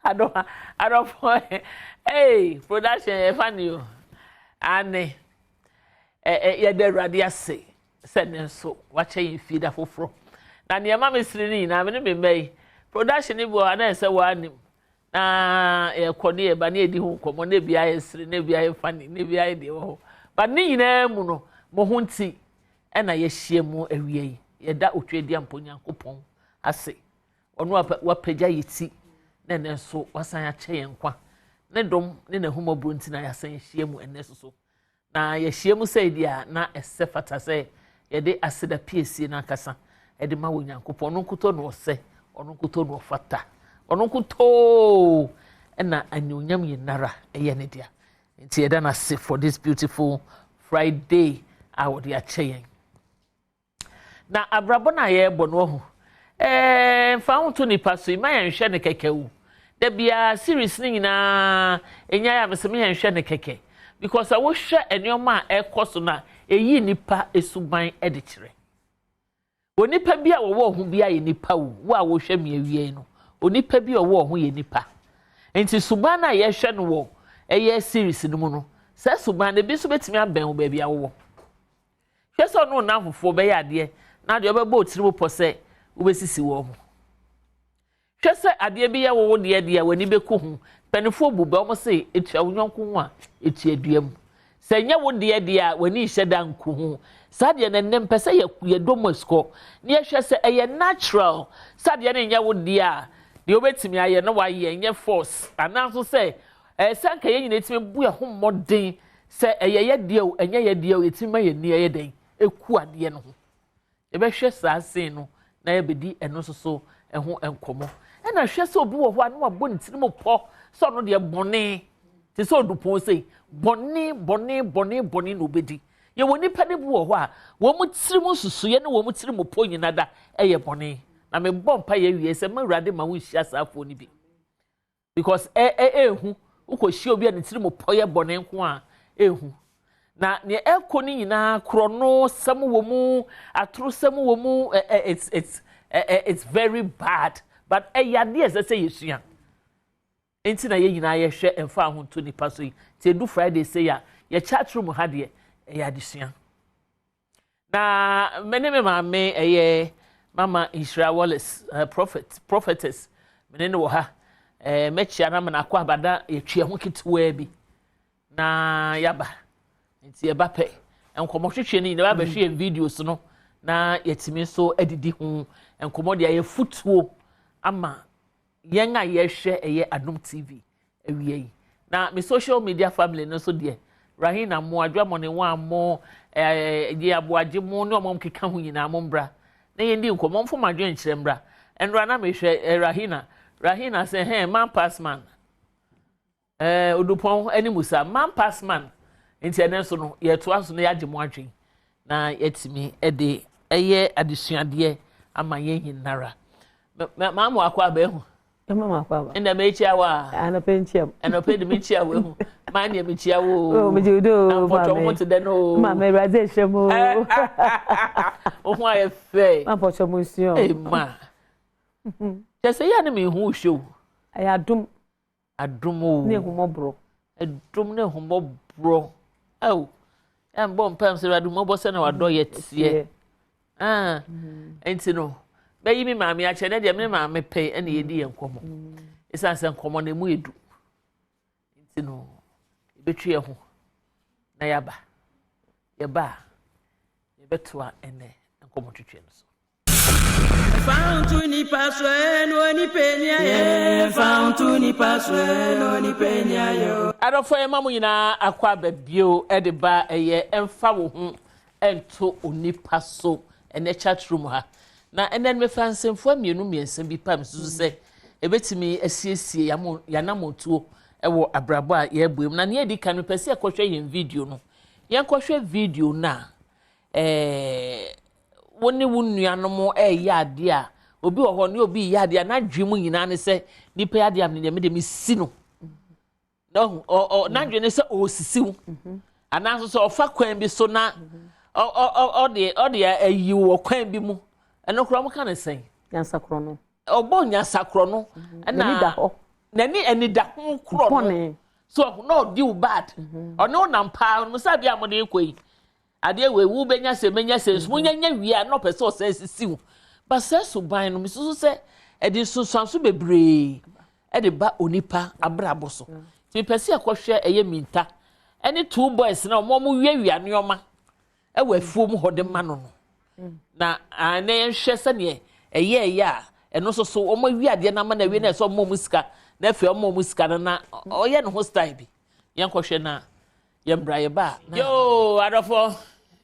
Adɔ adɔfo hey production yɛ funny o. Ane ɛ yɛda Awurade ase sɛ ne nso wakyɛ yɛn fie da foforɔ. Na nneɛma mesere no nyinaa me ne me mma yi production ni bi wɔ ha na ɛsɛ wɔ anim na yɛkɔ ne yɛba ne yɛdi ho nkɔmmɔ na ebi ayɛ sere na ebi ayɛ funny na ebi ayɛ deɛ wɔ hɔ. But ne nyinaa mu no mo ho nti ɛna yɛahyia mu awia yi yɛda Otweaduampɔn Nyankopɔn ase ɔno a wapagya yɛ ti na ɛnɛ nso wasan akyɛ yɛn nkwa ne dɔm ne n'ahummɔborɔ nti na yɛasan ahyia mu ɛnɛ soso na yɛahyia mu sɛ deɛ a na ɛsɛ fata sɛ yɛde aseda piesie n'ankasa ɛde ma wɔ Nyankopɔn. Ɔno nkutoo na ɔsɛ, ɔno nkutoo na ɔfata, ɔno nkutoo ɛna anuonyam nyinara ɛyɛ ne dea. Nti yɛda no ase for this beautiful Friday a wɔde akyɛ yɛn. Na abrabɔ no a yɛrebɔ no ɔho mfa ho to nipa so yi ma yɛnhwɛ ne kɛkɛ o. Da biara series no nyinaa ɛnya yɛ a mesɛ ma yɛnhwɛ ne kɛkɛ because sɛ wohwɛ nneɛma a ɛkɔ so no a ɛyi nipa suban de kyerɛ. Onipa bi a wɔwɔ ho bi ayɛ nipa o, wo a wohwɛ me awie no, onipa bi a ɔwɔ ho yɛ nipa. Nti suban no a yɛhwɛ no wɔ ɛyɛ series no mu no, saa suban no ebi nso bɛtumi abɛn wo baabi a wowɔ. Hwɛ sɛ ɔno nam fofoɔ bɛyɛ adeɛ na deɛ ɔbɛbɔ otiri mu pɔ sɛ wobɛsisi wɔn ho. Hwɛ sɛ adeɛ bi yɛ wo deɛ deɛ w'ani bɛku ho. Mpanimfoɔ bu bɛ wɔn se etua wo nyɔnko ho a etua dua mu. Sɛ nyɛ wo deɛ deɛ a w'ani nhyɛ da nku ho. Saa deɛ no nnɛ mpɛ sɛ yɛ yɛdɔ mu asukɔ na yɛhwɛ sɛ ɛyɛ natural sɛ adeɛ no nyɛ wo deɛ a deɛ wobɛtumi ayɛ no wayɛ nyɛ force anaa nso sɛ ɛyɛ sɛ anka yɛn nyinaa yɛtumi bu yɛn ho mmɔden sɛ ɛyɛ yɛ deɛ o ɛnyɛ yɛ deɛ o yɛtumi ma yɛn ni ɛyɛ dɛn eku adeɛ no ho. Yɛbɛhwɛ saa scene no na yɛbɛdi ɛno nso so ɛho nkɔmɔ. Ɛna hwɛ sɛ obi wɔ hɔ a na wabɔ ne tirim pɔ sɛ ɔno deɛ bɔne te sɛ odupɔn sɛ bɔne bɔne bɔne bɔne na obɛdi. Yɛwɔ nipa no bi wɔ hɔ a wɔn mu tirim nsusuiɛ ne wɔn mu tirim pɔ nyina da ɛyɛ bɔne. Na mebɔ mpa yɛ wie sɛ mawurade ma wo nhyia saa afoɔ no bi because ɛ ɛ ehu wokɔhyia obi a ne tirim pɔ yɛ bɔne nko a ehu. Na nea ɛkɔ no nyinaa korɔno sɛm wɔ mu, atoro sɛm wɔ mu, ɛ ɛ it's ɛ ɛ it's very bad, but ɛyɛ adeɛ ɛsɛ sɛ yɛsua. Nti na yɛn nyinaa yɛhwɛ mfa ho nto nipa so yi. Nti edu Friday sɛ a yɛ chat room ha deɛ ɛyɛ adesua. Na me ne me maame ɛyɛ Mama Nhyira Wallace, prophet, prophetess, me ne no wɔ ha. Mɛkyia na mena akɔ abada yɛtwi ho ketewaa bi na yaba. Nti yɛba pɛ nkɔmɔ hwehwɛ no nyinaa bɛhwɛ yɛn videos no na yɛtumi nso adidi ho nkɔmɔ deɛ ayɛ futuo ama yɛn a yɛhwɛ ɛyɛ Adom TV awia yi. Na me social media family no nso deɛ Rahina mo adwamɔ wa mo ɛɛ deɛ aboagye mo ne ɔmo keka ho nyinaa mo mbra na yɛn di nkɔmɔ mfom adwene nkyerɛ mbra. Nwura na mehwɛ Rahina sɛ hɛn man pass man odupɔn ɛne musa man pass man. Nti ɛnɛ nso no yɛtoa so na yɛagye mo adwene na yɛtumi ɛde ɛyɛ adesuadeɛ ama yɛn nyinara. Maa mo akɔ aba ehu. Ɛma ma akɔ aba. Ɛnna mekyia wa. Anɔpɛ nkyia mu. Ɛnɔpɛ de mekyia wo ehu. Maa nea mekyia wo. O megye wo do. Na mpɔtɔ ho te dɛ no. Maame Awurade ehyɛ mu. Wo ho ayɛ fɛ. Ma mpɔtɔ mu nsuo. Ee ma. Kyɛ sɛ yɛ ne me hu hwɛ o. Ɛyɛ adom. Adom o. Ne ehumɔborɔ. Adom ne ehumɔborɔ. Ɛw. Ɛmbɔ mpam sɛ Awurade humɔbɔ sɛ na wadɔ yɛ teɛ. Ah. Nti no bɛyi mi maame akyɛ ne deɛ me maame pɛ ɛna yɛdi yɛn nkɔmɔ. Esan sɛ nkɔmɔ na emu edu. Nti no ebetwi yɛn ho na yaba. Yɛba a yɛbɛtoa ɛnɛ nkɔmɔ twitwi no so. Found nipa so no nipa ni aye. Found nipa so no nipa ni aye. Adɔfo yɛ ma mo nyinaa akɔ aba bio ɛde ba ɛyɛ ɛmfa wo ho ɛnto onipa so ɛnɛ chat room ha. Na ɛnɛ no mefa nsɛmfua mmienu mmiɛnsa bi pam susu sɛ ebetumi asiesie yɛanamotuo ɛwɔ abrabɔ a yɛrebɔ mu. Na nea edi kan mepɛ sɛ yɛkɔhwɛ yɛn video no. Yɛnkɔhwɛ video no a wo ne wo nuanom ɛreyɛ adeɛ a obi wɔ hɔ ne obi yɛ adeɛ a n'adwene mu nyinaa ne sɛ nipa yɛ adeɛ a ne deɛ mesi no. Na ɔhu ɔ ɔ n'adwene ne sɛ ɔresisi wo anaa nso sɛ ɔfa kwan bi so na ɔ ɔ ɔ ɔde ɔde ayi wɔ kwan bi mu. Ɛno koraa wɔka ne sɛn? Nyansakorɔ no. Ɔbɔ nyansakorɔ no. N'ani da hɔ. N'ani anida ho korɔ no Bɔne. So ɔho na ɔdi wo bad. Ɔne wo nam paa no sɛ adeɛ a mode rekɔ yi, adeɛ wei wo bɛnya sɛ mɛnya sɛ nso monya nya wie a, na ɔpɛ sɛ ɔsɛ sisi wo. Ba sɛ suban no, mesusu sɛ ɛde nsunsuanso bebree ɛde ba onipa abrabɔ so. Nti mepɛ sɛ yɛkɔhwɛ ɛyɛ Minta ɛne two boys na ɔmo wiawia nneɛma ɛwɔ afuom hɔ de ma no. Na na yɛnhwɛ sɛneɛ ɛyɛ a ɛno nso so ɔmo awie adeɛ no ama no awie, na ɛsɛ ɔmo sika, na afei ɔmo sika no na ɔyɛ ne ho style bi. Yɛnkɔhwɛ na yɛmbra yɛba a. Yoo, adɔfo,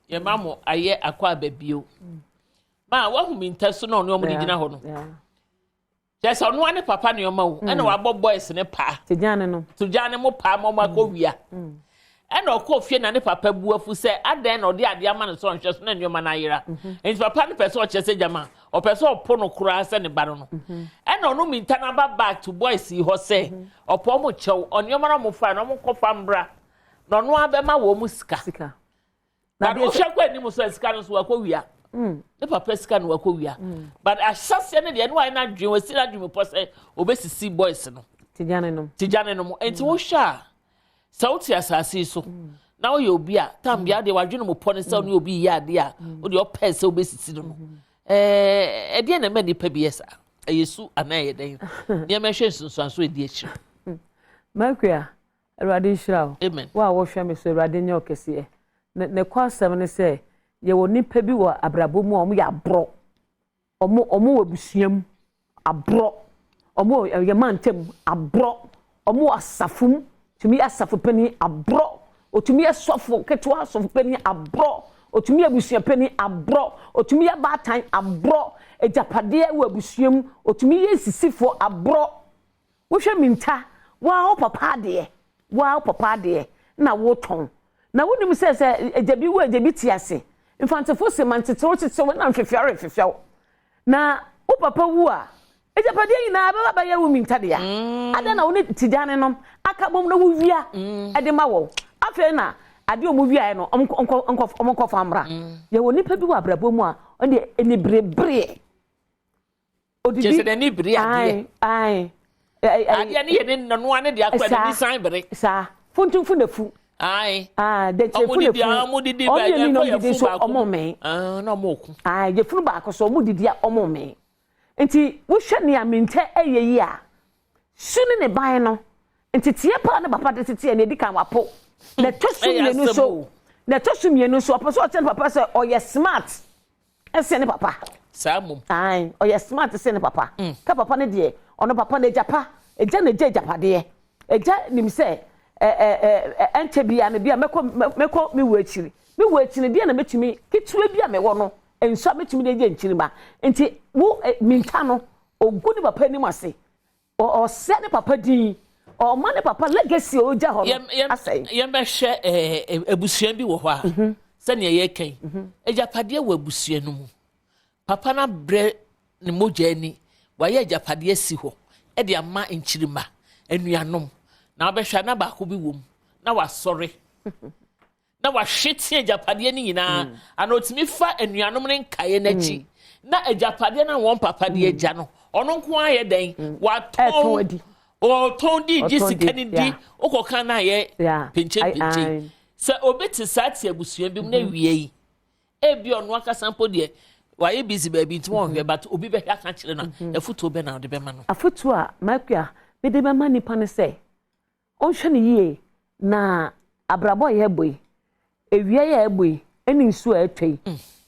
yɛma mo ayɛ akɔ aba bio. Ma wahu Minta so na ɔne ɔmo de gyina hɔ no, kyerɛ sɛ ɔno ane papa nneɛma o, ɛna wabɔ boys ne paa. Tegyane no. Togya ne mo paa ma ɔmo akɔ wia. Ɛna ɔkɔ fie na ne papa bu afu sɛ adan na ɔde adeɛ ama no sɛ ɔnhwɛ so na nneɛma no ayera. Nti papa no pɛ sɛ ɔkyerɛ sɛ gyama ɔpɛ sɛ ɔpo no koraa sɛ ne ba no. Ɛna ɔno Minta no aba back to boys yi hɔ sɛ ɔpɔ ɔmo kyɛw, ɔnneɛma no ɔmo fa na ɔmo nkɔfa mbra na ɔno abɛma wɔn mu sika. Sika. But wohwɛ kɔ anim so a, sika no so wakɔ wia ne papa sika no, wakɔ wia. But ahyɛseɛ no deɛ, ɛno ayɛ n'adwene, wasi n'adwene pɔ sɛ obɛsisi boys no. Tegyane no. Tegyane no mu. Nti wohwɛ a, sɛ wote asase yi so na woyɛ obi a tam bia deɛ wadwene mu pɔ ne sɛ wo ne obi yɛ adeɛ a, wode ɔpɛɛ sɛ wobɛsisi no, ɛdeɛ na ɛma nnipa bi yɛ saa? Ɛyɛ su anaa ɛyɛ dɛn? Nneɛma ɛhwɛ nsunsuanso ɛdi akyire. Makua, Awurade nhyira wo. Amen. Wo a wɔhwɛ me so, Awurade nyɛ ɔkɛseɛ. Ne kɔ asɛm ne sɛ yɛwɔ nipa bi wɔ abrabɔ mu a ɔmo yɛ aborɔ. Ɔmo wɔ abusua mu aborɔ, ɔmo wɔ yɛ mantam aborɔ, ɔmo wɔ asafo mu, tumi yɛ asafo panyin aborɔ, otumi yɛ sɔfo ketewa, sɔfo panyin aborɔ, otumi yɛ abusua panyin aborɔ, otumi yɛ baatan aborɔ, agyapadeɛ wɔ abusua mu, otumi yɛ nsisifoɔ aborɔ. Wohwɛ Minta, waa wo papa adeɛ, waa wo papa adeɛ na wotɔn, na wonim sɛ agya bi wɔ, agya bi te ase. Mfantefo se ma ntetew tetew na mfefɛw refefɛw, na wo papa wu a, agyapadeɛ nyinaa bɛba bɛyɛ wo Minta dea. Adan na wo ne Tigyane no aka bom na wowia ɛde ma wɔw? Afei na adeɛ a ɔmo wiaeɛ no, ɔmo nkɔ nkɔ ɔmo nkɔfa mmra. Yɛwɔ nipa bi wɔ abrabɔ mu a ɔno deɛ aniberebereɛ odidi. Kyerɛ sɛ n'ani bere adeɛ. Ae. Adeɛ ne yɛ ne nanoa ne de akɔ n'ani san bere. Saa funtumfu na fu. Ae. Dɛnkyɛnfu Ɔmo na didi fu. ɔmo didi Ɔmo bɛ yɛ ni na ɛkɔ ɔmo yɛ didi funu so baako. Ɔmo mmɛn. Ah, na ɔmo ko. Ae, yɛfunu baako so ɔmo didi a, ɔmo mmɛn. Nti wohwɛ nea Mintɛ ɛyɛ yi a, su ne ne ban no nteteɛ paa ne papa de teteɛ na edi kan wapo na ɛtɔ so Ɛyɛ mmienu asɛm so o. Na ɛtɔ so mmienu so, ɔpɛ sɛ ɔkyerɛ ne papa sɛ ɔyɛ smart ɛsɛ ne papa. Saa mom. Ae, ɔyɛ smart sɛ ne papa. Ka papa no deɛ, ɔno papa no agya pa, agya na agya agyapadeɛ, agya nim sɛ ɛ ɛ ɛ ɛnkyɛ bia no bia mɛkɔ me wu akyiri, me wu akyiri deɛ na mɛtumi ketewa bi a mɛwɔ no nso a mɛtumi de agye nkyiri ma. Nti wo Minta no, ogu ne papa anim ase, ɔsɛ ne papa din, ɔma ne papa legacy a ɔgya hɔ no asɛe. Yɛmbɛhwɛ abusua bi wɔ hɔ a, sɛnea yɛka yi, agyapadeɛ wɔ abusua no mu, papa no abrɛ ne mogya ani, wayɛ agyapadeɛ asi hɔ ɛde ama nkyirima anuanom, na wabɛhwɛ a, na baako bi wɔ mu na wasɔre na wahwete agyapadeɛ no nyinaa, ana otumi fa anuanom ne nkaeɛ n'akyi na agyapadeɛ no a wɔn papa de agya no, ɔno nko ara yɛ dɛn? Ɛtɔn Watɔn adi. Ɔtɔn di gye Ɔtɔn sika di, no di. Wokɔka no ayɛ Ai, pinkyen. Sɛ obi te saa te abusua bi mu na wie yi, ebi ɔno akasa mpo deɛ, wayɛ busy baabi nti wɔnhwɛ, but obi bɛhwɛ aka kyerɛ no a, afotuo bɛ na ɔde bɛma no? Afotu a makua mede bɛma nipa no sɛ ɔnhwɛ no yie na abrabɔ a yɛbɔ yi, ewia yɛ ɛbɔ yi ɛne nsuo a ɛtɔ yi,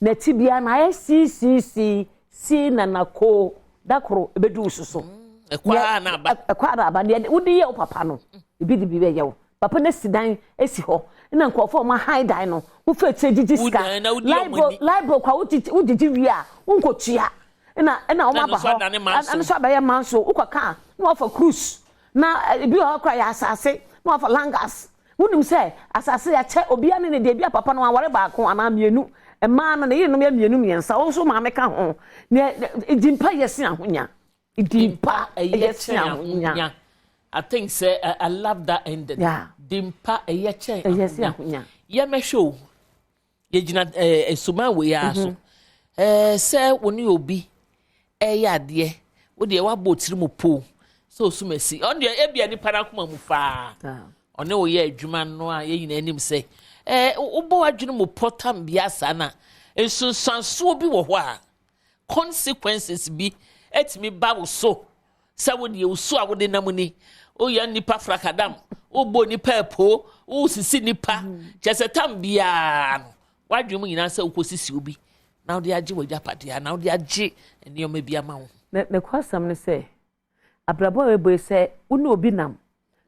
n'akyi biara na ayɛ siisiisii sii na nako dakoro ebedu wo soso. Ɛkɔ a na aba. Ɛkɔ a na aba. Deɛ wode yɛ wo papa no, ebi de bi bɛyɛ wo papa no. Si dan esi hɔ na nkurɔfoɔ a wɔn ahan dan no, wofa akyire gyigyi Wo sika. dan na wodi ɔmo Light ani. Light bill kwa wogyigyi wie a, wonkɔtua ɛna wɔn Na aba ɛno nso hɔ. adane manso. Ɛno nso abɛyɛ manso. Wokɔ kaa na wafa cruise na ebi wɔ hɔ koraa yɛ asase na wafa langas. Wonim sɛ asase yɛakyɛ obiara ne ne deɛ bi a, papa no aware baako anaa mmienu, mmaa no ne yerenom yɛ mmienu mmiɛnsa, wɔn nso maame ka ho. Nea di mpa yɛ sen ahonya, di mpa ɛyɛ yɛ sen kyɛn ahonya. Ahonya. I think sɛ I love that ending. Di mpa ɛyɛ kyɛn ɛyɛ sen ahonya. Ahonya. Yɛmɛhwɛ o, yɛgyina suman wei ara so sɛ wo ne obi ɛyɛ adeɛ, wo deɛ woabɔ tiri mu po. Sɛ osum asi. Ɔno deɛ ebia nipa no akoma mu faa. Ɔne wo yɛ adwuma no a yɛn nyinaa nim sɛ ɛɛ wobɔ w'adwene mu pɔ tam bia saa na nsunsuansoɔ bi wɔ hɔ a consequences bi etumi ba wo so sɛ wo deɛ osu a wode nam ni woyɛ nipa frakadam wobɔ nipa ɛpo wosisi nipa kyɛ sɛ tam biara no w'adwene mu nyinaa sɛ wokɔsisi obi na wode agye w'agyapadeɛ na wode agye nneɛma bi ama wo. Na kɔ asɛm no sɛ abrabɔ a ɛbɔ yi sɛ wo ne obi nam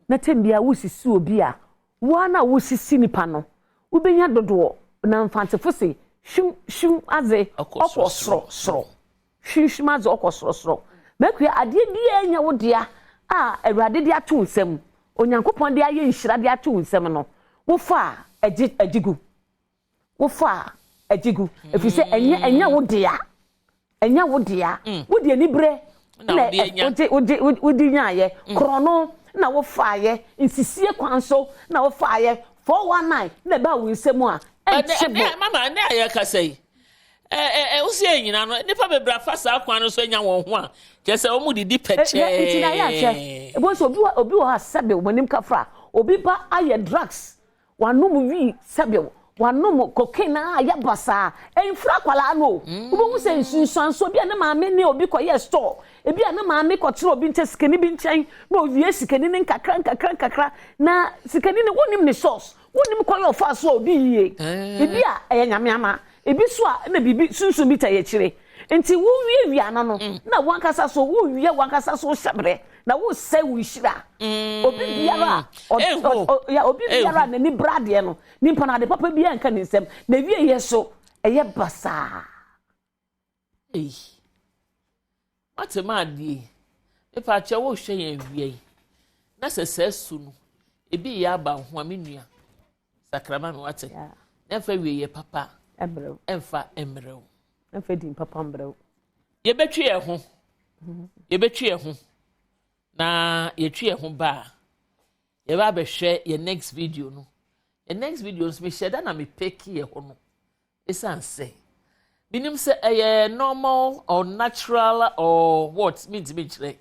na tɛm biara wosisi obi a woa na wosisi nipa no wobɛnya dodoɔ na mfantefo se hwim hwim adze ɔkɔ soro soro hwim hwim adze ɔkɔ soro soro mɛkua adeɛ biara nya wo dea a Awurade de ato nsam Onyankopɔn de ayɛ nhyira de ato nsam no wofa a ɛgye ɛgye gu wofa a ɛgye gu ɛfiri sɛ ɛnyɛ ɛnyɛ wo dea ɛnyɛ wo dea wo deɛ nibrɛ Na na wode anya. wogye wogye wodi nyaayɛ korɔno na wofaayɛ nsisie kwan so na wofaayɛ 419 na ɛbaa wo nsam a ɛnkye bo. Ɛnɛ mama ɛnɛ a yɛkasa yi ɛ ɛ ɛ wosi yɛ nyinaa no nipa bebree afa saa kwan no so anya wɔn ho a kyerɛ sɛ wɔn didi pɛkyɛɛ. Nti na yɛ akyɛ ebi nso obi wɔ hɔ a sɛbi wɔn anim kafra obi ba ayɛ drugs wanom wii sɛbi wanom cocaine a ayɛ basaa ɛnfura akwadaa no o wobɛhu sɛ nsunsuanso bi a ne maame ne obi kɔyɛ store ebi a ne maame kɔkyerɛ obi nkyɛn sikani bi nkyɛn na owie sikani ne nkakra nkakra nkakra na sikani ne wonim ne source wonim kɔyɛ ɔfa so a odi yie ebi a ɛyɛ nyame ama ebi so a na biribi sunsun bi ta yɛ akyire nti wowie wia no no na wankasa so wowie wankasa so hyɛbrɛ na wosɛ wo nhyira obi biara a Ehu. ya obi biara a n'ani bra adeɛ no nipa no ade papa biara nka ne nsam na wie yɛ so ɛyɛ basaa. Ei, wate ma adeɛ nipa akyɛ wohwɛ yɛn awia yi na sɛ saa su no ebi yɛ aba ho a me nua sakrama mi wate na ɛmfa wie yɛ papa ɛmbrɛw ɛmfa mmerɛw. Ɛmfa di papa mbrɛw. Yɛbɛtwe yɛn ho yɛbɛtwe yɛn ho na yɛtwe yɛn ho ba a yɛbɛ abɛhwɛ yɛn next video no. Yɛn next video nso mehyɛ da na mepɛki yɛ hɔ no esan sɛ binim sɛ ɛyɛ normal or natural or what mintimi nkyerɛ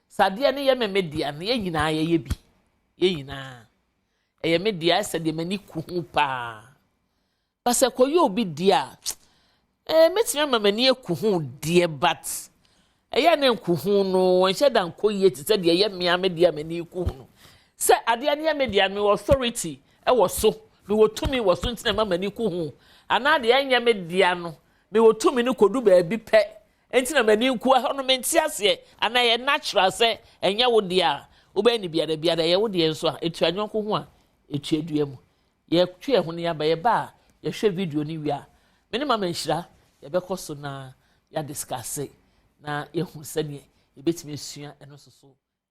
sɛ adeɛ no yɛ mɛmɛ dea no yɛn nyinaa yɛyɛ bi yɛn nyinaa ɛyɛ me dea ɛsɛ deɛ m'ani ku ho paa basɛ kɔyɛ obi deɛ a mɛtumi ama m'ani aku ho deɛ but ɛyɛ ne nku ho no nhyɛ da nkɔ yie te sɛ deɛ ɛyɛ mmea me deɛ m'ani ku ho no sɛ adeɛ no yɛ me deɛ mewɔ authority ɛwɔ so mewɔ tumi wɔ so ntina ma m'ani ku ho anaa deɛ ɛnyɛ me dea no mewɔ tumi no kɔdu baabi pɛ nti na m'ani nku ɛhɔ no mente aseɛ anaa ɛyɛ natural sɛ ɛnyɛ wo deɛ a wobɛyɛ ne biara biara ɛyɛ wo deɛ nso a etua nyɔnko ho a etua dua mu yɛtwe yɛn ho no yaba yɛba a yɛhwɛ video no wie a me ne mama nhyira yɛbɛkɔ so na yɛadiscuss na yɛhu sɛdeɛ yɛbɛtumi asua ɛno nso so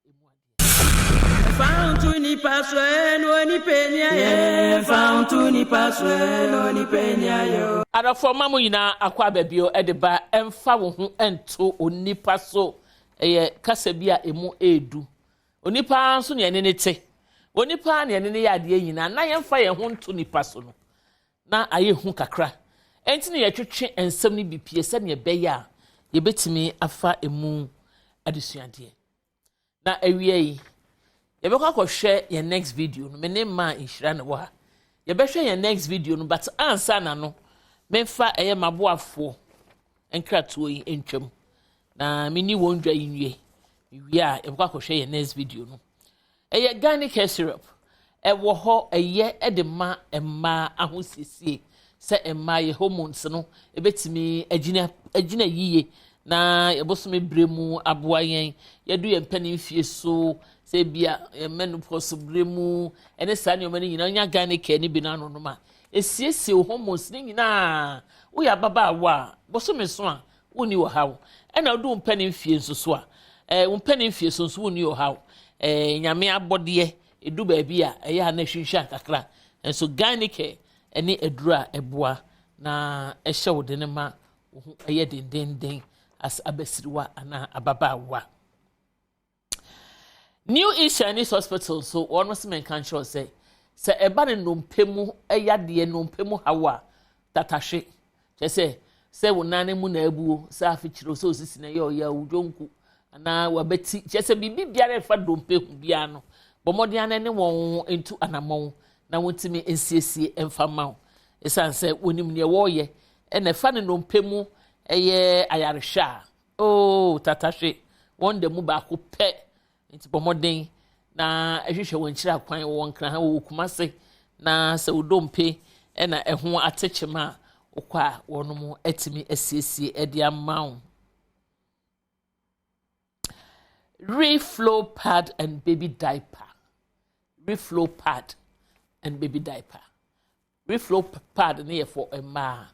emu adeɛ. Fa nipa so no onipa ni ayɛ. Fa nipa so no onipa ni ayɛ. Adɔfoɔ ma mo nyinaa akɔ aba bio de ba ɛmfa wo ho nto onipa so ɛyɛ kasa bi a emu eedu onipa nso ne ɛne ne te onipa ne ɛne ne yɛ adeɛ nyinaa na yɛmfa yɛn ho nto nipa so no na ayɛ hu kakra ɛnti na yɛtwetwe nsɛm no bi pie sɛnea ɛbɛyɛ a yɛbɛtumi afa emu adesuadeɛ na awia yi yɛbɛkɔ akɔhwɛ yɛn next video no. Me ne mmaa nhyira na wɔ ha yɛbɛhwɛ yɛn next video no but ansa na no memfa ɛyɛ maboafoɔ nkratoɔ yi ntwam na menni wɔn dwa yi nwie wie a yɛbɛkɔ akɔhwɛ yɛn next video no. Ɛyɛ Gynae Care Syrup ɛwɔ hɔ ɛyɛ ɛde ma mmaa ahosiesie sɛ mmaa yɛ hormones no ebɛtumi agyina agyina yie na yɛbosome bere mu aboa yɛn yɛdu yɛn mpanin fie so sɛ ebia yɛn menopause bere mu ɛne saa nneɛma no nyinaa nya Gynae Care ne bi n'ano nom a esiesie wo hormones ne nyinaa. Woyɛ ababaawa a bosome so a wonni ɔhaw ɛna wode wo mpanin fie nso so a wo mpanin fie so nso wonni ɔhaw. Nyame abɔdeɛ edu baabi a ɛyɛ a na ehwehwɛ kakra nso Gynae Care ɛne aduro a ɛboa na ɛhyɛ wo de ne ma wo ho ɛyɛ dendenden as abasiriwa anaa ababaawa. New East Chinese Hospital nso wɔn nso mɛnka nkyerɛw sɛ ɛba ne nnompe mu ɛyadeɛ nnompe mu haw a tatahwe kyerɛ sɛ wo nan mu na abuo sɛ afekyerɛw sɛ osisi na ɛyɛ ɔyɛ awudwonku. anaa wabati, kyerɛ sɛ biribi biara ɛfa dompe ho biara no, bɔ mmɔden ara ne wɔn ntu anammɔn na wɔntumi nsiesie mfa mma wo. Ɛsiane sɛ wɔnim deɛ wɔreyɛ ɛna ɛfa ne nnompe mu ɛyɛ ayarehwɛ a, oo, tatahwe, wɔn da mu baako pɛ. Nti bɔ mmɔden na ɛhwehwɛ wɔn nkyiri akwan wɔ Nkran ha, wɔ Kumase, na sɛ wo dompe ɛna ɛho atekyem a, wokɔ a wɔn atumi asiesie ɛde ama wo. Reflow pad and baby diaper. Reflow pad and baby diaper. Reflow pad no yɛ for mmaa,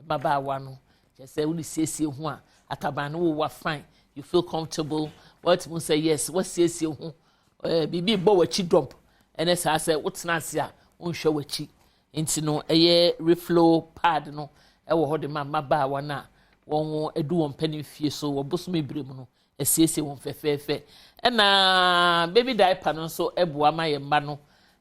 mmabaawa no. Kyerɛ sɛ wode siesie ho a, ataban no wowa fine. You feel comfortable. Wɔatumi sɛ yes, wasiesie ho. Biribi bɔ w'akyi dɔmp. Ɛne saa sɛ wotena ase a, wonhwɛ w'akyi. Nti no, ɛyɛ reflow pad no ɛwɔ hɔ de ma mmabaawa no a wɔn adu wɔn mpanin fie so wɔ bosome bere mu no, asiesie wɔn fɛfɛɛfɛ. Ɛna baby diaper no nso ɛboa ma yɛn mma no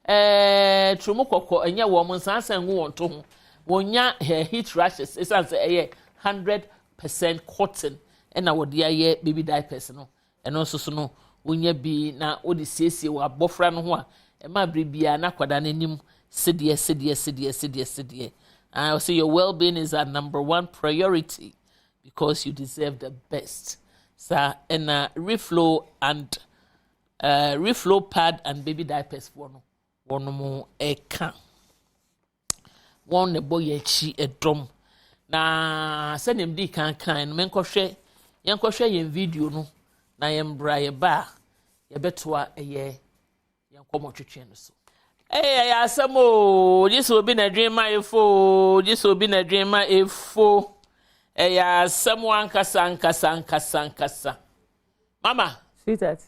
turumu kɔkɔ ɛnyɛ wɔn nsansan ngu wɔn to ho, wɔnya heat rashes, ɛsiane sɛ ɛyɛ 100% cotton ɛna wɔde ayɛ baby diapers no. Ɛno nso so no, wonya bi na wɔde siesie wɔ abɔfra no ho a, ɛma abere biara na akwadaa n'anim sedeɛ sedeɛ sedeɛ sedeɛ sedeɛ. Ɔsɛ your well-being is our number one priority because you deserve the best. Saa ɛna reflow pad and baby diapers foɔ no wɔn mo ɛka wɔn na ɛbɔ yɛn akyi ɛdɔm. Na sɛdeɛ mdi kan kan no, menkɔhwɛ, yɛnkɔhwɛ yɛn video no na yɛn bra yɛba a, yɛbɛtoa ɛyɛ yɛn nkɔmɔ twetwe no so. Ɛyɛ ɛyɛ asɛm o, gye sɛ obi na dwen ma efo o, gye sɛ obi na dwen ma efo. Ɛyɛ asɛm ankasa ankasa ankasa ankasa. Mama. Sweetheart.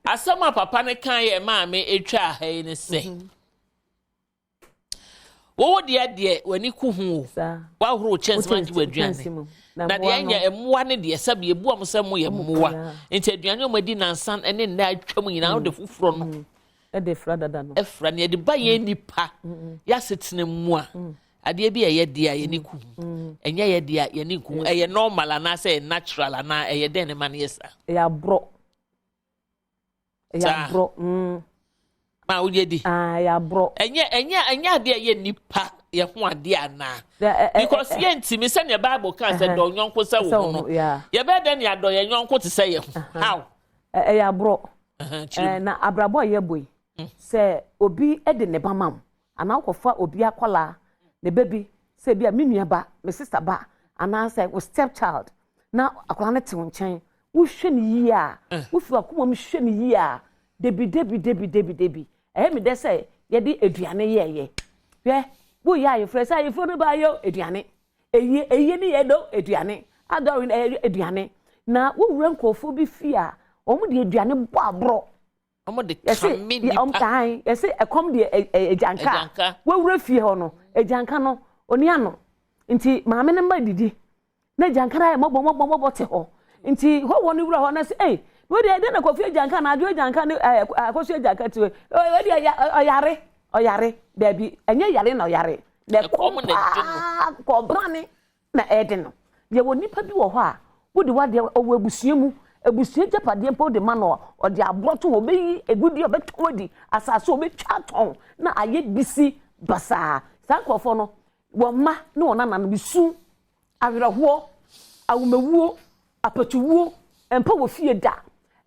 Asɛm a papa no kan yɛ maame etwa ha yi ne sɛ, wɔwɔ deɛ w'ani ku ho o, wahoro kyɛnse ma gye w'aduane, na deɛ ɛnyɛ mmoa ne deɛ sɛbi ebu ɔmo sɛ mo yɛ mmoa, nti aduane ɔmo adi nansa ne nna atwa mu nyinaa, wode foforɔ no ɛde fra dada no. Ɛfra ne yɛde ba yɛn nipa yɛasetena mu a, adeɛ bi a ɛyɛ deɛ a yɛni ku ho, ɛnyɛ yɛ deɛ a yɛni ku ho, ɛyɛ normal anaasɛ ɛyɛ natural anaa ɛyɛ dɛn ne ma no yɛ saa? Ɛyɛ aborɔ, ɛyɛ aborɔ. Ma wogye di. Ɛyɛ aborɔ. Ɛnyɛ adeɛ a ɛyɛ nipa yɛ ho adeɛ anaa? Because yɛntumi, sɛnea Bible kan sɛ dɔ nyɔnko sɛ wo ho no, yɛbɛyɛ dɛ ne adɔ yɛn nyɔnko te sɛ yɛ ho? How? Ɛyɛ aborɔ. Na abrabɔ a yɛbɔ yi, sɛ obi de ne ba ma wo anaa wokɔfa obi akɔlaa ne ba bi sɛ bi a me nua ba, me sister ba, anaasɛ wo step child, na akwadaa no te wo nkyɛn, wohwɛ ne yie a, wofi wakoma mu hwɛ ne yie a, debi debi debi debi debi, ɛyɛ mi dɛ sɛ yɛde aduane yɛɛyɛ. Hwɛ, woyɛ ayeforo sɛ ayeforo no ba yɛ aduane, eyie eyie ne yɛ do aduane adɔre, ɛyɛ aduane. Na wowura nkurɔfoɔ bi fie a, wɔn de aduane bɔ aborɔ. Wɔn de kame nipa. Wɔn yɛsɛ ɛkɔm deɛ agyanka. Wowura fie hɔ no, agyanka no oni ano, nti maame no mma didi na agyanka no ayɛ mɔbɔ mɔbɔ mɔbɔ te hɔ, nti hɔ wɔ no wura hɔ na sɛ ɛy, wo deɛ ɛdɛ na Kofi agyanka na Adwo agyanka ne Akɔso agyanka ti wɔ deɛ ɔyare ɔyare. Daabi, ɛnyɛ yare na ɔyare, na ɛkɔm paa kɔbrane na ɛɛde no. Yɛwɔ nipa bi wɔ hɔ a wode wadeɛ ɔwɔ abusua mu, abusua gyapadeɛ mpo wode ma no, ɔde aborɔ to hɔ, ɔbɛyi egudie, ɔbɛtɔn adi asase, ɔbɛtwa atɔn na ayɛ bisi basaa. Saa nkurɔfoɔ no, wɔn mma ne wɔn nananom su awerɛhoɔ, awomawuo, apatuwuo mpa wɔ fie da,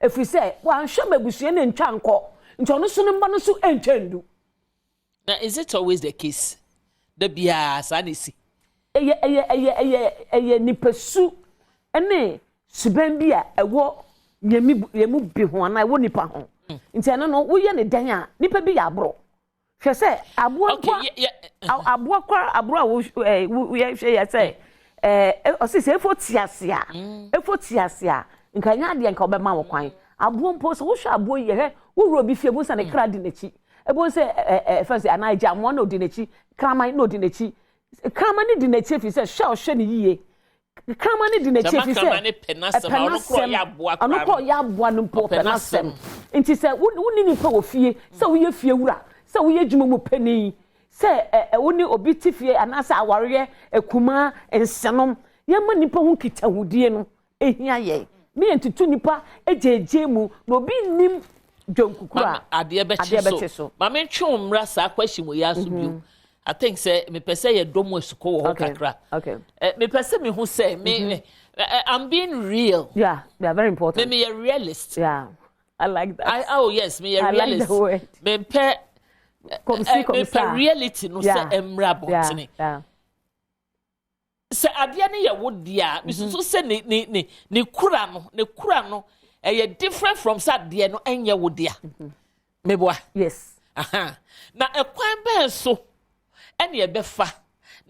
ɛfiri sɛ wɔanhwɛ ma abusua no ntwa nkɔ, nti ɔno so ne mma no nso ntwa ndu. Na is it always the case da biara saa na esi? Ɛyɛ nipasu ne suban bi a ɛwɔ yɛn mu bi ho anaa ɛwɔ nipa ho, nti ɛno no woyɛ ne dan a, nipa bi yɛ aborɔ. Hwɛ sɛ aboa mpo, aboa kora, aboa a woyɛ hwɛ yɛ sɛ ɔsi sɛ efo te ase a, efo te ase a, nka nyɛ adeɛ nka ɔbɛma wɔ kwan. Aboa mpo, sɛ wohwɛ aboa yi, yɛhwɛ wowura obi fie ebu sɛ ne kra di n'akyi, ebu sɛ ɛ ɛ fɛn sɛ anaa agya amoa na odi n'akyi, kraman na odi n'akyi. Kraman no di n'akyi efi sɛ hwɛ a ɔhwɛ ne yie. Kraman no di n'akyi efi sɛ ɛpɛ n'asɛm, ɔno kɔ ɔyɛ aboa no mpo ɔpɛ n'asɛm. Nti sɛ wonni nipa wɔ fie, sɛ woyɛ fie wura, sɛ woyɛ adwuma mu panin, sɛ ɛ ɛ wone obi te fie anaasɛ awareɛ akumaa nsɛnom, yɛma nipa ho nkitahodie no ehia yɛn. Me yɛ ntutu nipa egyeegyee mu na obi nnim dwankuku a adeɛ bɛkye so. Ma me ntwe wo mmra saa question wɔ yi aso bio. Mhm. I think sɛ mepɛ sɛ yɛdɔ mu asukɔ wɔ hɔ kakra. Okay. Eh, mepɛ sɛ mehu sɛ me mm -hmm. I'm being real. Yeah, very important. Me meyɛ realist. Yeah. I like that. Oh yes, me a I realist. Like the word. Me mpɛ Kɔmsi kɔmsa. Mepɛ reality no sɛ ɛmmra abɔntene. Sɛ adeɛ no yɛ wo deɛ a, mesusu sɛ ne ne ne ne kura no ne kura no ɛyɛ different from sɛ adeɛ no ɛnyɛ wo dea. Meboa. Yes. Aha. Na ɛkwan bɛn so ɛne ɛbɛfa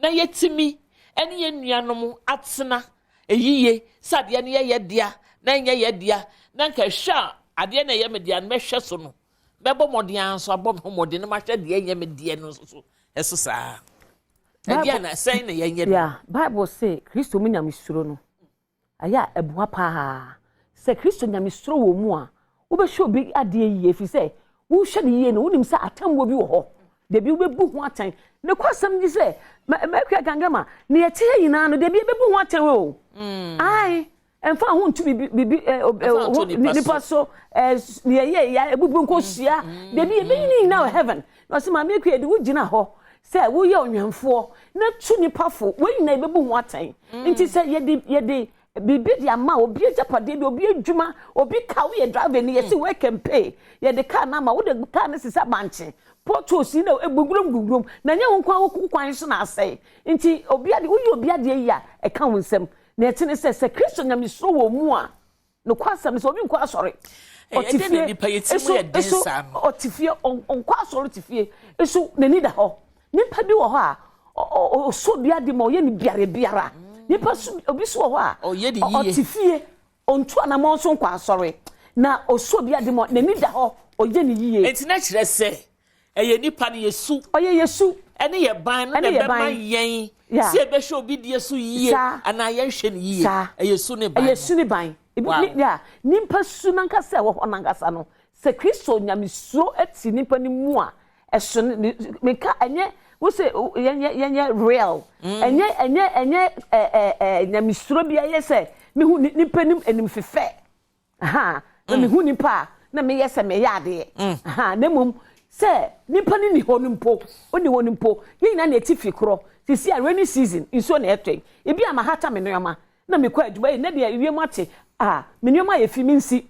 na yɛtumi ɛne yɛn nuanom atena ɛyiye sɛ adeɛ no yɛ yɛ dea na ɛnyɛ yɛ dea na nka ɛhwɛ a adeɛ no ɛyɛ me dea no mɛhwɛ so no mɛbɔ mmɔden ara nso abɔ me ho mmɔden na mahwɛ deɛ ɛnyɛ me deɛ no nso so ɛso saa. Ɛdeɛ na sɛn na yɛnyɛ no. Yeah, Bible se Kristo mu nyamesuro no ɛyɛ a ɛboa paa. Sɛ Kristo nyamesuro wɔ mu a, wobɛhwɛ obi adeɛ yie ɛfiri sɛ wohwɛ no yie no wonim sɛ atemmuo bi wɔ hɔ. Dabi wobɛbu ho atɛn. Ne kwasɛm gye sɛ mɛkua gangama ne yɛte ha nyinaa no dabi yɛbɛbu ho atɛn o. Mm. Ae. Ɛmfa ho nto biribi biribi ɛ ho nipa so ɛ nea ɛyɛ ya ebubu nkosua mm. dabi ebeyi ne nyinaa wɔ heaven na ɔsɛ maame akua de wogyina hɔ sɛ woyɛ ɔnwɛnfoɔ na tu nipa fo wɔn nyinaa ebebu ho atɛn mm. nti sɛ yɛde yɛde biribi de ama obi agyapadeɛ bi obi adwuma obi ka woyɛ driver ni yɛsi mm. work and pay yɛde kaa no ama wode kaa no sisa bankye potholes yi na egugurom gugurom na nyɛ wo nkwa wo kwan so na asɛe nti obi ade woyɛ obi adeɛ yi a ɛka wo nsam. Nea ɛte ne sɛ, sɛ Kristo nyamesuro wɔ mu a, nokwasɛm ne sɛ obi nkɔ asɔre. Ɔte fie, so so ɔte fie, ɔnkɔ asɔre te fie, so n'ani da hɔ. Nipa bi wɔ hɔ a, ɔsɔ obi ade ma ɔyɛ no biara biara. Nipa so obi so wɔ hɔ a, ɔte fie, ɔntu anamɔn nso nkɔ asɔre, na ɔsɔ obi ade ma n'ani da hɔ, ɔyɛ no yie. Enti na kyerɛ sɛ Ɛyɛ nipa no yɛ su. Ɔyɛ yɛ su. Ɛne yɛ ban no na ɛbɛma yɛn sɛ yɛbɛhwɛ obi deɛ so yie anaa yɛnhwɛ no yie. Ɛyɛ su ne ban. Ɛyɛ su ne ban. Wow. Nipa su nankasa ɛwɔ hɔ nankasa no, sɛ Kristo nyamesuro te nipa no mu a, ɛso ne meka ɛnyɛ wosɛ yɛnyɛ yɛnyɛ real. Mm. Ɛnyɛ ɛnyɛ ɛnyɛ ɛɛ ɛɛ nyamesuro bi ayɛ sɛ mehu nipa nim anim fefɛ. Ahaa, na mehu nipa a, na meyɛ sɛ meyɛ adeɛ. Ahaa, na mmom sɛ nipa no ni hɔ no mpo, ɔni hɔ no mpo, yɛn nyinaa na yɛte fi korɔ. Sisi a rainy season, nsuo na ɛtɔ yi. Ebi a mahata me nneɛma, na mekɔ adwuma, ei, nnɛ deɛ ewiem ate, ah, me nneɛma ayɛ fi, mensi.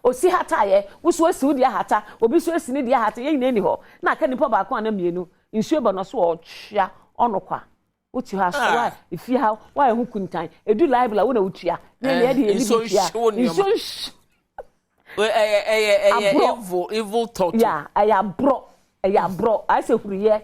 Osi hataeɛ, wo nso asi wo deɛ ahata, obi nso asi ne deɛ ahata, yɛn nyinaa ni hɔ. Na aka nipa baako anaa mmienu, nsuo ba no ɔso ɔtwea, ɔnokwa. Wote hɔ aso a efie ha woayɛ ho kuntan. Edu library a wo na wotua. Ne nea ɛde yɛn bi tua. Nsuo nhyew. Ɛyɛ ɛyɛ ɛyɛ evil evil thought. Ya ɛyɛ aborɔ ɛyɛ aborɔ ayɛ sɛ huruyɛ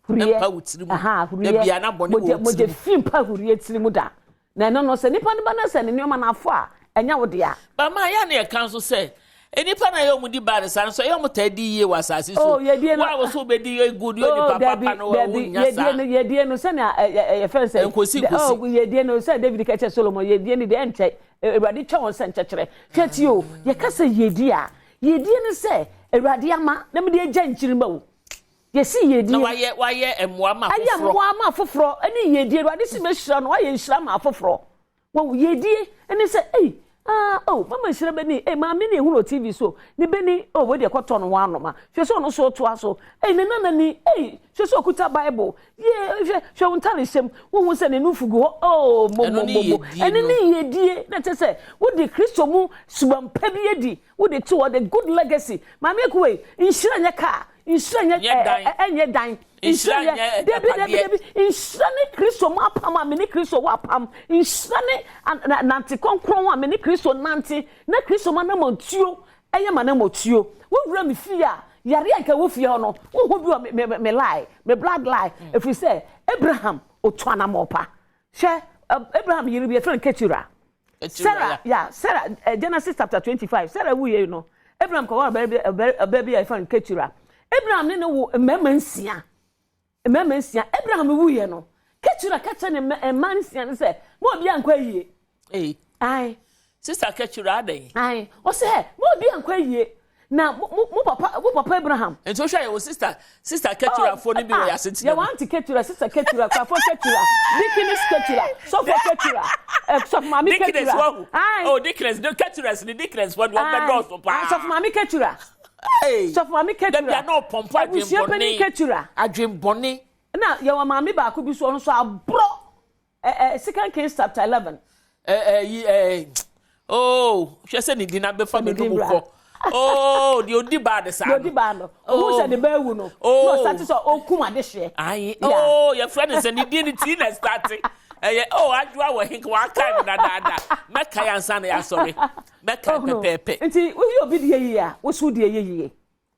huruyɛ. Mpa wo tiri mu. Aha huruyɛ. Ebi ana bɔne wɔ wo tiri mu. Mogya fi mpa huruyɛ tiri mu da. Na ɛno no sɛ nipa no ba na sɛ ne nneɛma no afɔ a ɛnyɛ wo dea. Bama yɛ na yɛka nso sɛ Nnipa na ɛyɛ wɔn di bad saa nso ɛyɛ wɔn taa di yie wɔ asase so. Oh, yɛdie no. Wo a wɔsɛ wobɛdi yɛ good yɛ oh, nipa papa no dabi, wonya saa. Yɛdie no yɛdie no sɛnea ɛyɛ fɛn sɛ. Nkosi nkosi. Oh, yɛdie no sɛ David ka kyerɛ Solomon yɛdie no deɛ ɛnkyɛ Awurade twa wɔn sɛ nkyɛkyerɛ. Hwɛ tie o, yɛka sɛ yɛdie a, yɛdie no sɛ Awurade ama na mede agya nkyirima o. Yɛsi yiedie. Na wayɛ wayɛ mmoa ma afoforɔ. Ayɛ mmoa ma afoforɔ ɛne yiedie. Awurade si mɛhyira no wayɛ nhyira ma afoforɔ. Wahu, yiedie ne sɛ, ei, ah, oh, mama nhyira bɛni, ei, maame ne ehunu wɔ TV so, ne bɛni, oh, wei deɛ kɔtɔ no ho anoma, hwɛ sɛ ɔno nso ɔtoa so, ei, ne nana ni, ei, hwɛ sɛ ɔkuta Bible, yee, hwɛ, hwɛ wo ntare hyɛm, wohu sɛ ne nufu gu hɔ, oh, mo, mo, mo, mo, ɛno ne yiedie, na kyerɛ sɛ, wode Kristo mu suban pa bi adi, wode to hɔ, the good legacy, maame akuwei, nhyira nyɛ kaa, nhyira nyɛ, ɛnyɛ dan, Nhyira nyɛ Dabi, dabi, agyapadeɛ. dabi. Nhyira ne Kristo mu apam a me ne Kristo wɔ apam. Nhyira ne nante kronkron a me ne Kristo nante, na Kristo m'anammɔntuo yɛ m'anammɔtuo. Wowura me fie a, yareɛ a nka ɛwɔ fie hɔ no, wonhu bi wɔ me, me, me line, me blood line. Ɛfiri sɛ, Abraham, ɔtu anammɔn pa. Hwɛ, Abraham yere bi, yɛfrɛ no Ketura. Sarah, yeah, Sarah, eh, Genesis chapter 25, Sarah wuiɛ no, Abraham kɔware ɔbaa bi, ɔbaa bi a yɛfrɛ no Ketura. Abraham ne ne wo mmarima nsia. Mmarima nsia. Abraham wuiɛ no, Ketura ka kyerɛ ne mma nsia no sɛ, mo obi ankɔ ayie. Hey. Aye. Sister Ketura adɛn? Aye. Ɔsɛ, mo obi ankɔ ayie. Na mo mo papa mo papa Abraham. Nti wohwɛ yɛ wɔ sister sister Keturafoɔ no bi wɔ yɛ asetena mu. Yɛ wɔ aunty Ketura, sister Ketura, Kwafo Ketura, Deaconess Ketura, Sɔfo Ketura, eh, Sɔfo Maame Ketura. Deaconess wahu. Oh, Deaconess, the Keturas ni Deaconess fo de wɔn bɛ dɔɔso paa. Sɔfo Maame Ketura. Sɔfo Maame Ketura. Dabi ano pɔmpɔ adwembɔne. Abusua panin Ketura. Adwembɔne. Na yɛ wɔ maame baako bi so ɔno nso aborɔ. Eh, eh, Second Kings chapter 11. Eh, eh, yi, eh, oh, hwɛ sɛ ne din abɛfa me no mu kɔ. Oh, deɛ odi baa de saa no. Deɛ odi baa no. Ohun sɛ ne ba awu no. Oh. Na ɔsate sɛ ɔkum adehyeɛ. Ayi, oh, yɛfrɛ no sɛ ne din no tii na starte. Ɛyɛ, oh, adwoa wɔ he, wakae me dadaada. Mɛkae ansa na yɛasɔre. Mɛkae pɛpɛɛpɛ. Nti, woyi obi deɛ yie a, woso deɛ yɛ yie.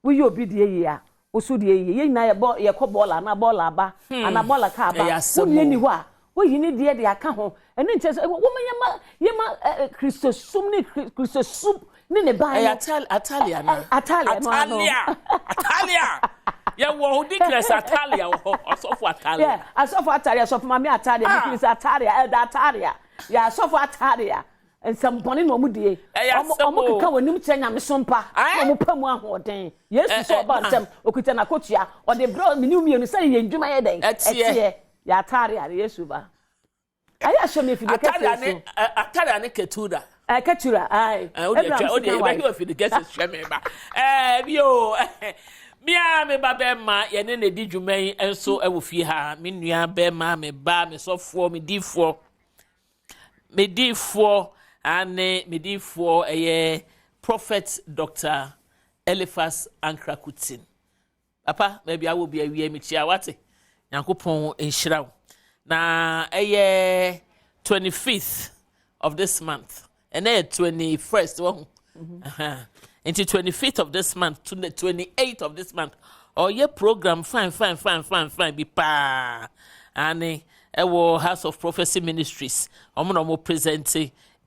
Woyɛ obi deɛ yie a, wo so deɛ yie. Yɛn nyinaa yɛbɔ yɛkɔ bɔɔla anaa bɔɔla aba anaa bɔɔla kaa aba. Ɛyɛ asɛm Wo nua o. ni hɔ a, woyi ne deɛ de aka ho. Ɛno nkyerɛ sɛ wɔma yɛma yɛma ɛ Kristosom ne Kristosu ne ne ban Ɛyɛ no. Atal Atalia na. Atalia no ano. Atalia Atalia yɛwɔ hɔ Deaconess Atalia wɔ hɔ ɔsɔfo Atalia. Yeah, asɔfo Atalia, asɔfo maame Atalia, Ah. Deaconess Atalia, Elder Atalia. Yɛ asɔfo Atalia. Nsɛm bɔne na wɔn die. Ɛyɛ Wɔn asɛm wɔn o. keka wɔn anim kyerɛ nyamesom pa. Ae. Na wɔn pa mu ahoɔden. Yesu Ɛ- sɛ ɛ, ɔba na- ntɛm, okita n'akotua. Ɔde brɛ me ne wo mmienu sɛ yɛn dwuma yɛ dɛn? Ɛteɛ. Ɛteɛ. Yɛ ataare a Yesu ba. Ayɛ ahyɛ me afidie Atalia kɛseɛ ne so. ɛ, Atalia ne Ketura. Ɛ, Ketura, ae. Ɛ, wo deɛ Abraham twɛ, wo deɛ second yɛbɛhwɛ wife. wɔ afidie kɛseɛ hwɛ me ba. Ɛɛ, bi o. Me a me ba bɛrima yɛne na di dwuma yi nso wɔ fie ha. Me nua bɛrima, me ba, me sɔfoɔ, me difoɔ. Me difoɔ ane me difoɔ ɛyɛ Prophet Dr. Eliphas Ankrakutin. Papa, baabi a wɔ bi awie mekyia wate. Nyankopɔn nhyira wo. Na ɛyɛ 25th of this month. Ɛnɛ yɛ 21st wɔ ho. Aha. Nti 25th of this month to the 28th of this month. Ɔyɛ program fine fine fine fine fine bi paa. Ane ɛwɔ House of Prophecy Ministries. Ɔmo na ɔmo present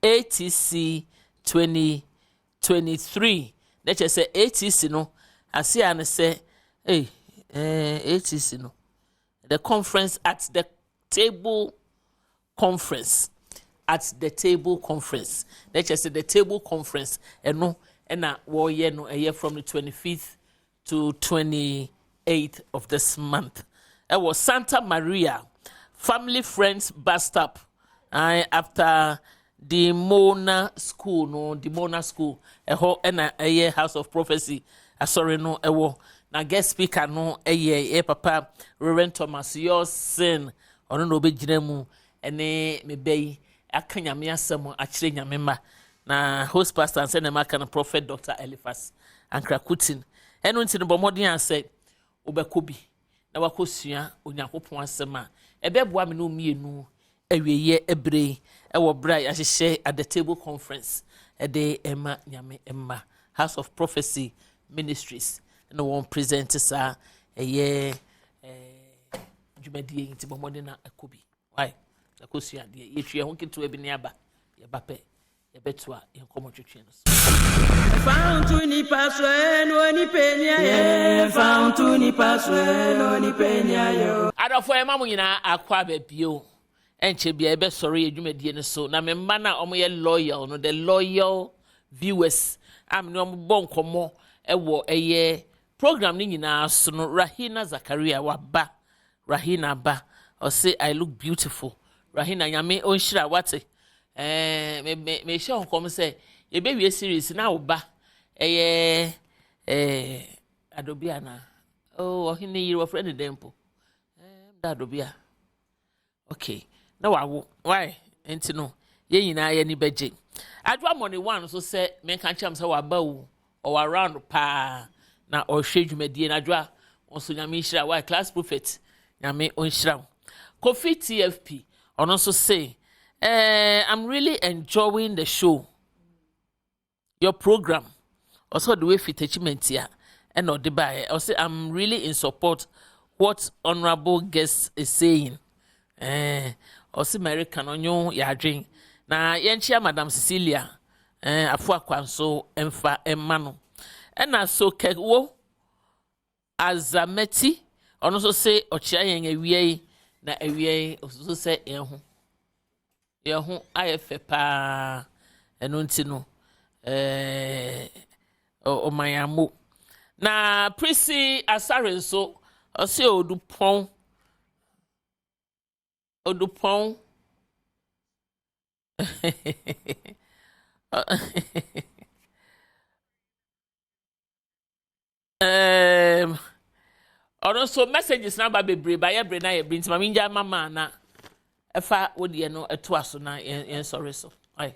ATC 2023. Na kyerɛ sɛ ATC no ase a ne sɛ ee ATC no the conference at the table conference, at the table conference, na kyerɛ sɛ the table conference ɛno ɛna wɔreyɛ no. Ɛyɛ from the 25th to 28th of this month ɛwɔ Santa Maria Family Friends bus stop, after Dimona School no. Dimona School ɛhɔ ɛna ɛyɛ House of Prophecy asɔre no ɛwɔ. Na guest speaker no ɛyɛ papa Reverend Thomas Yosin. Ɔno na ɔbɛgyina mu ɛne me bɛ yi aka Nyame asɛm akyerɛ Nyame ma. Na host pastor nsɛ na ɛma no Prophet Dr. Eliphas Ankrakutin. Ɛno nti no, bɔ mmɔden a sɛ wobɛkɔ bi na wakɔsua Onyankopɔn asɛm a ɛbɛboa me ne mmienu awieɛ ɛberɛ yi ɛwɔ berɛ a yɛahyehyɛ at the table conference ɛde ɛma Nyame mma. House of Prophecy Ministries na wɔn present saa ɛyɛ dwumadie yi. Nti bɔ mmɔden na ɛkɔ bi wai ɛkɔsua adeɛ. Yɛtwi ɛho ketewa bi ne aba, yɛba pɛ yɛbɛto a yɛn nkɔmmɔ twetwe no so. Fa nipa so no onipa ni ayɛ. Fa nipa so no onipa ni ayɛ. Adɔfoɔ, yɛma mo nyinaa akɔ aba bio. Ɛnkyɛ bia yɛbɛsɔre yɛ dwumadie no so. Na me mma no a wɔyɛ loyal no, the loyal viewers a me ne wɔn bɔ nkɔmmɔ ɛwɔ ɛyɛ program no nyinaa so no, Rahina Zakaria waba. Rahina aba, ɔse I look beautiful. Rahina, Nyame ɔnhyira wate. Me me mehyɛ nkɔm sɛ yɛbɛwie series na wo ba ɛyɛ adobi ana? Oh, ɔhene yiri wɔfrɛ ne dɛn mpo? Da adobi a, okay, na wawo why. Nti no yɛn nyinaa yɛ ni bɛgye. Adwoa Mɔne One nso sɛ menka nkyɛn sɛ waba o, ɔwɔ around paa na ɔhwɛ dwumadie na Adwoa nso, Nyame nhyira why. Class Prophet, Nyame ɔnhyira wo. Kofi TFP ɔno nso say I'm really enjoying the show, your program. Ɔsɛ ɔde wei fi Techimanti a ɛna ɔde baeɛ. Ɔsɛ I'm really in support what honourable guest is saying. Ɔsɛ America no ɔnyo yɛ adwen na yɛnkyia Madam Cecilia afo akwa nso mfa mma no. Ɛna so kɛwo Azameti ɔno nso sɛ ɔkyea yɛn awia yi. Na awia yi ɔsoso sɛ yɛn ho ayɛ fɛ paa. Ɛno nti no Ɔma yɛn ammo. Na Prissy Asare nso, ɔse Odupɔn. Odupɔn. Um, ɔno nso messages na aba bebree ba yɛ bere na yɛ bere nti ma mi ngya ma maa na ɛfa wo deɛ no ɛto aso na yɛn yɛn sɔre so. Aye.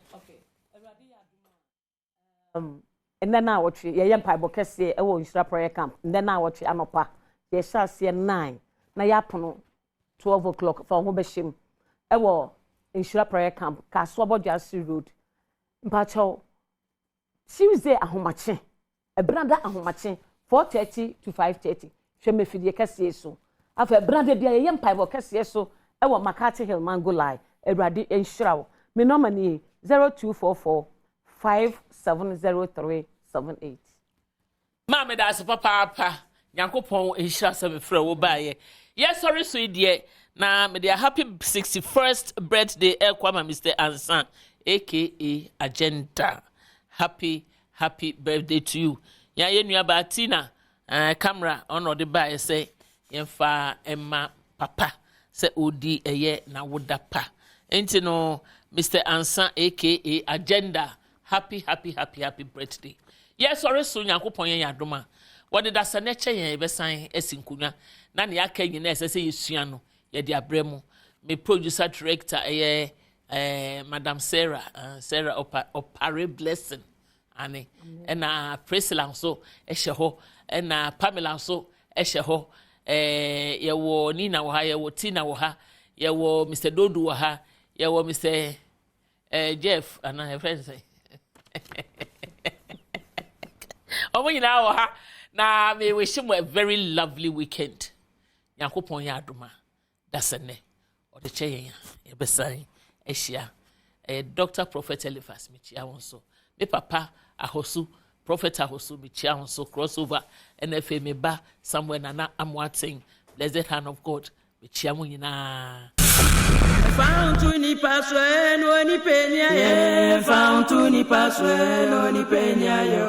Nnɛ na awɔtwe yɛyɛ mpaebɔ kɛseɛ ɛwɔ Nhyira Prayer Camp. Nnɛ na awɔtwe anɔpa yɛhyɛ aseɛ 9 na yɛapono 12 o'clock. Fa wo ho bɛhyɛ mu ɛwɔ Nhyira Prayer Camp, Kasoa Bɔdwase Road. Mpakyɛw, Tuesday ahomakye, ɛbrada ahomakye 4:30 to 5:30, hwɛ mafidie kɛseɛ so. Afei ɛbrada bia yɛyɛ mpaebɔ kɛseɛ so ɛwɔ McCarthy Hill Mango Line. Awurade nhyira wo. Me nɔma nie, 0244 570378. Maa meda ase papaapa. Nyankopɔn nhyira sɛ mefrɛ wo baeɛ. Yɛsɔre so yi deɛ, na mede a happy 61st birthday ɛkɔ ama Mr. Ansa, aka Agenda. Happy, happy birthday to you. Yɛn yɛ nuabaa Tina camera ɔna ɔde baeɛ sɛ yɛmfa ɛma papa sɛ ɔdi ɛyɛ n'awoda pa. Nti no, Mr. Ansa, aka Agenda, happy, happy, happy, happy birthday. Yɛsɔre so, Nyankopɔn yɛn yɛ adom a wɔde dasa ne kyɛ yɛn, yɛbɛsan asi nkonnwa na nea aka nyinaa ɛsɛ sɛ yɛsua no yɛde abrɛ mu. Me producer director ɛyɛ Madam Sarah, Sarah Ɔpare Blessing ane, ɛna Priscilla nso ɛhyɛ hɔ, ɛna Pamela nso ɛhyɛ hɔ. Yɛwɔ Nina wɔ ha, yɛwɔ Tina wɔ ha, yɛwɔ Mr Dodo wɔ ha, yɛwɔ Mr Jeff ana yɛfrɛ no sɛ, ɔmo nyinaa wɔ ha. Na me wish mo a very lovely weekend. Nyankopɔn yɛ adom a, dasɛ nnɛ ɔde kyɛ yɛn a, yɛbɛsan ahyia. Ɛyɛ Dr Prophet Eliphas, mekyia wɔn so. Me papa Ahosu, Prophet Ahosu, mekyia wɔn so. Crossover, ɛna afei me ba Samuel Nana Amoaten, blessed hand of God, mekyia mo nyinaa. Fa nto nipa so ɛ na onipa ni ayɛ. Fa nto nipa so ɛ na onipa ni ayɛ.